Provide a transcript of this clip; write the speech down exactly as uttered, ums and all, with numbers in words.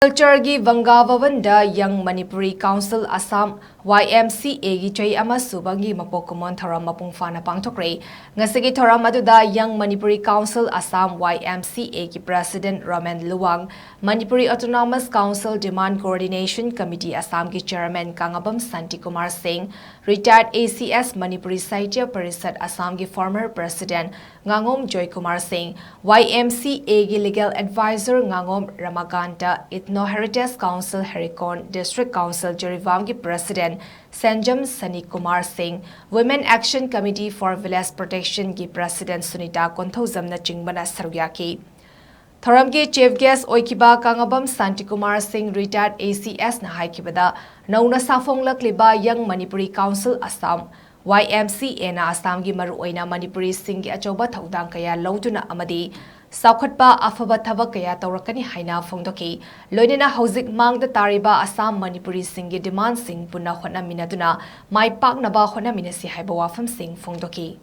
ꯁꯤꯜꯆꯔꯒꯤ Banga ꯚꯕꯟꯗ Young Manipuri Council Assam, Y M C A ꯒꯤ ꯆꯍꯤ ꯑꯃ ꯁꯨꯕꯒꯤ ꯃꯄꯣꯛ ꯀꯨꯝꯑꯣꯟ ꯊꯧꯔꯝ ꯃꯄꯨꯡ ꯐꯥꯅ ꯄꯥꯡꯊꯣꯛꯈ꯭ꯔꯦ꯫ ꯉꯁꯤꯒꯤ ꯊꯧꯔꯝ ꯑꯗꯨꯗ Young Manipuri Council Assam, Y M C A ꯒꯤ President Roman Luwang, Manipuri Autonomous Council Demand Coordination Committee Assam ꯒꯤ Chairman ꯀꯥꯉꯕꯝ ꯁꯥꯟꯇꯤꯀꯨꯃꯥꯔ ꯁꯤꯡ, Retired A C S, Manipuri Sahitya Parishad Assam ꯒꯤ former President ꯉꯥꯉꯣꯝ ꯖꯣꯏꯀꯨꯃꯥꯔ ꯁꯤꯡ, Y M C A ꯒꯤ Legal Advisor ꯉꯥꯉꯣꯝ ꯔꯃꯥꯀꯥꯟꯇ, Ethno Heritage Council ꯍꯦꯔꯤꯀꯣꯟ, District Council ꯖꯤꯔꯤꯕꯥꯝꯒꯤ President ꯁꯦꯟꯖꯝ ꯁꯅꯤꯀꯨꯃꯥꯔ ꯁꯤꯡ, Women Action Committee for Village Protection ꯒꯤ President Sunita ꯀꯣꯟꯊꯧꯖꯝꯅꯆꯤꯡꯕꯅ ꯁꯔꯨꯛ ꯌꯥꯈꯤ꯫ ꯊꯧꯔꯝꯒꯤ Chief Guest ꯑꯣꯏꯈꯤꯕ ꯀꯥꯉꯕꯝ ꯁꯥꯟꯇꯤꯀꯨꯃꯥꯔ ꯁꯤꯡ, Retired A C S ꯅ ꯍꯥꯏꯈꯤꯕꯗ, ꯅꯧꯅ ꯁꯥꯐꯣꯡꯂꯛꯂꯤꯕ Young Manipuri Council Assam, Y M C A ꯅ ꯑꯁꯥꯝꯒꯤ ꯃꯔꯨꯑꯣꯏꯅ ꯃꯅꯤꯄꯨꯔꯤꯁꯤꯡꯒꯤ ꯑꯆꯧꯕ ꯊꯧꯗꯥꯡ ꯀꯌꯥ ꯂꯧꯗꯨꯅ ꯑꯃꯗꯤ ꯆꯥꯎꯈꯠꯄ ꯑꯐꯕ ꯊꯕꯛ ꯀꯌꯥ ꯇꯧꯔꯛꯀꯅꯤ ꯍꯥꯏꯅ ꯐꯣꯡꯗꯣꯛꯈꯤ꯫ ꯂꯣꯏꯅꯅ ꯍꯧꯖꯤꯛ ꯃꯥꯡꯗ ꯇꯥꯔꯤꯕ ꯑꯁꯥꯝ ꯃꯅꯤꯄꯨꯔꯤꯁꯤꯡꯒꯤ demandꯁꯤꯡ ꯄꯨꯟꯅ ꯍꯣꯠꯅꯃꯤꯟꯅꯗꯨꯅ ꯃꯥꯏ ꯄꯥꯛꯅꯕ ꯍꯣꯠꯅꯃꯤꯟꯅꯁꯤ ꯍꯥꯏꯕ ꯋꯥꯐꯝꯁꯤꯡ ꯐꯣꯡꯗꯣꯛꯈꯤ꯫